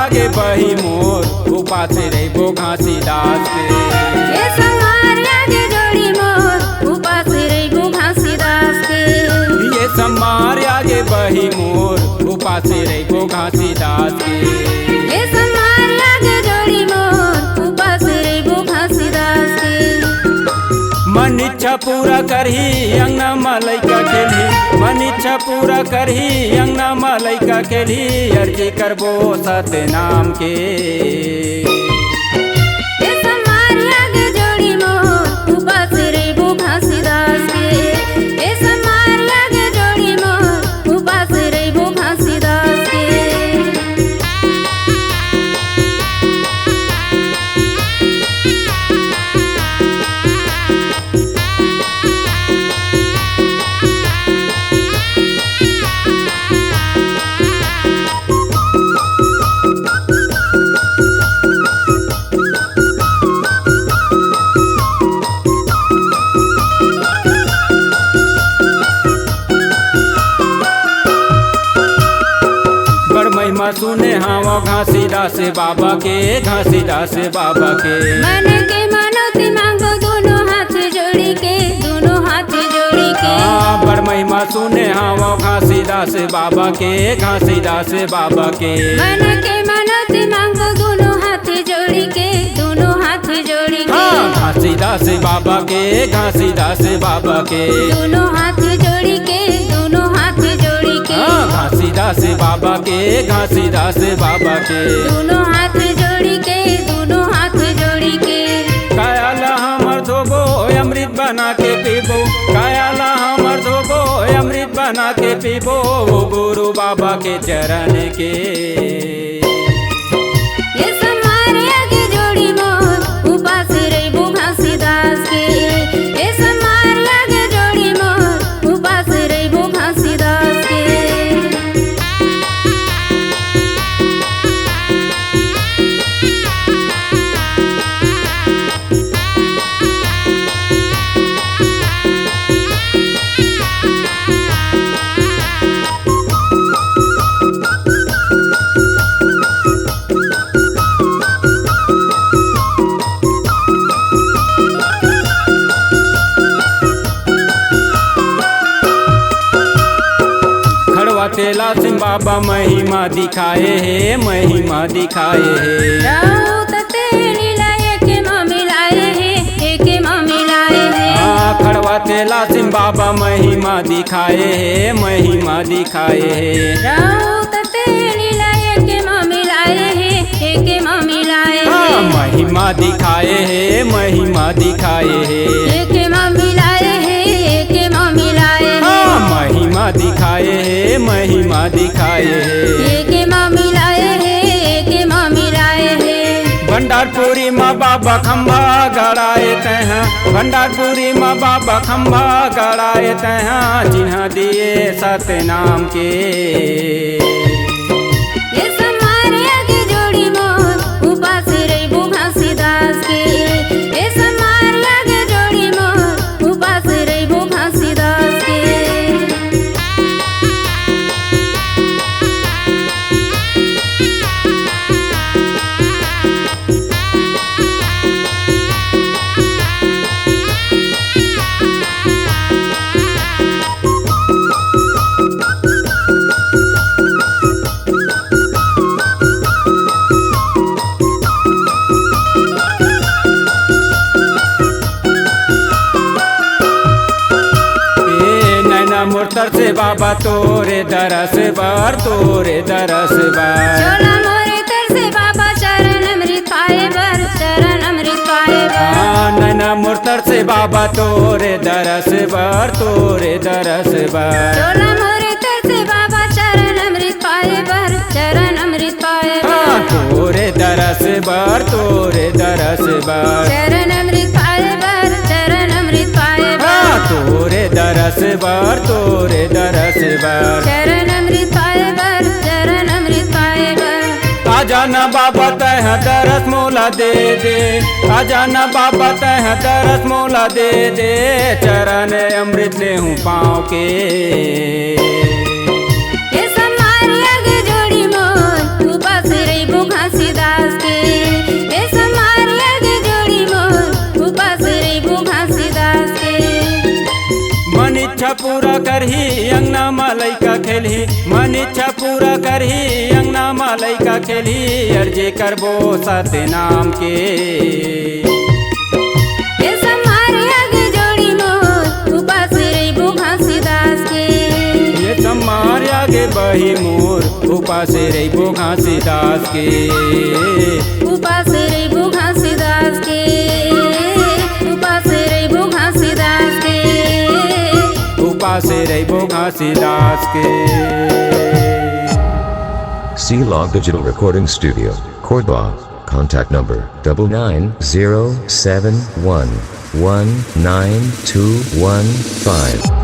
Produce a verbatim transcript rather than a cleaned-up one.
आगे बही मोर, उपास रहिबो घासीदास के। ये संहार आगे जोड़ी मोर, उपास रहिबो घासीदास के। ये संहार आगे बही मोर, उपास रहिबो घासीदास के। ये संहार आगे जोड़ी मोर, उपास रहिबो घासीदास के। मन इच्छा पूरा करही, अंगना म लइका खेलही। मन इच्छा पूरा करही, अंगना म लइका खेलही। अर्जी करबो सतनाम के। ए संहार आगे जोड़ी मोर, उपास रहिबो घासीदास के। ए संहार आगे जोड़ी मोर, उपास रहिबो घासीदास के। बड़ महिमा सुने हावव घासीदास बाबा के, घासीदास बाबा के। मन के मनौती मांगो दोनों हाथ जोड़ी के, दोनों हाथ जोड़ी के। हाँ, बड़ महिमा सुने हावव घासीदास बाबा के, घासीदास बाबा के। मन के मनौती मांगो दोनों हाथ जोड़ी के, दोनों हाथ जोड़ी के। हाँ, घासीदास बाबा के, घासीदास बाबा के। दोनों हाथ जोड़ी के, दोनों हाथ जोड़ी के। हाँ, घासीदास बाबा के, घासीदास बाबा के। दोनों हाथ जोड़ी के, दोनों हाथ जोड़ी के। काया ला हमर धोबो, अमृत बना के पीबो। काया ला हमर धोबो, अमृत बना के पीबो। ओ गुरु बाबा के चरण के। ए संहार आगे जोड़ी मोर, उपास रहिबो घासीदास के। ए संहार आगे जोड़ी मोर, उपास रहिबो घासीदास के। खड़वा तेला सिंह बाबा महिमा दिखाए हे, महिमा दिखाए हे। राउत तेली ला एके मा मिलाए हे, एके मा मिलाए हे। हाँ, खड़वा तेला सिंह बाबा महिमा दिखाए हे, महिमा दिखाए हे। राउत तेली ला एके मा मिलाए हे, एके मा मिलाए हे। हाँ, महिमा दिखाए हे, महिमा दिखाए हे। एके मा मिलाए हे, एके मा मिलाए हे। हाँ, महिमा दिखाए हे, महिमा दिखाए हे। एके मा मिलाए हे, एके मा मिलाए हे। भंडारपुरी मा बाबा खंभा गड़ाए तैहा, भंडारपुरी मा बाबा खंभा गड़ाए तैहा, चिन्हा दिए सतनाम के। ए संहार आगे जोड़ी मोर, उपास रहिबो घासीदास के। ए संहार आगे जोड़ी मोर, उपास रहिबो घासीदास के। ए नैना मोर तरसे बाबा तोरे दरस बर, तोरे दरस बर। चोला मोरे तरसे बाबा चरण अमृत पाए बर, चरण अमृत पाए बर। हाँ, नैना मोर तरसे बाबा तोरे दरस बर, तोरे दरस बर। चोला मोरे तरसे बाबा चरण अमृत पाए बर, चरण अमृत पाए बर। हाँ, तोरे दरस बर, तोरे दरस बर। चरण अमृत पाए बर, चरण अमृत पाए बर। हाँ, तोरे दरस बर, तोरे दरस बर। चरण अमृत पाए बर, चरण अमृत पाए बर। आ जाना बाबा तैं ह दरस मोला दे दे, आ जाना बाबा तैं ह दरस मोला दे दे, चरण अमृत लेहूं पाँव के। ए संहार आगे जोड़ी मोर, उपास रहिबो पूरा करही, अंगना म लइका खेलही, मन इच्छा पूरा करही, अंगना म लइका खेलही, अर्जी करबो सत्यनाम के। ये सम्हार आगे जोड़ी मोर, उपास रहिबो घासीदास के। ये सम्हार आगे बही मोर, उपास रहिबो घासीदास के। उपास रहिबो घासीदास के। उपास रहिबो घासीदास के। उपास रहिबो घासीदास के। C Log Digital Recording Studio, Cordoba. Contact number double nine zero seven one one nine two one five.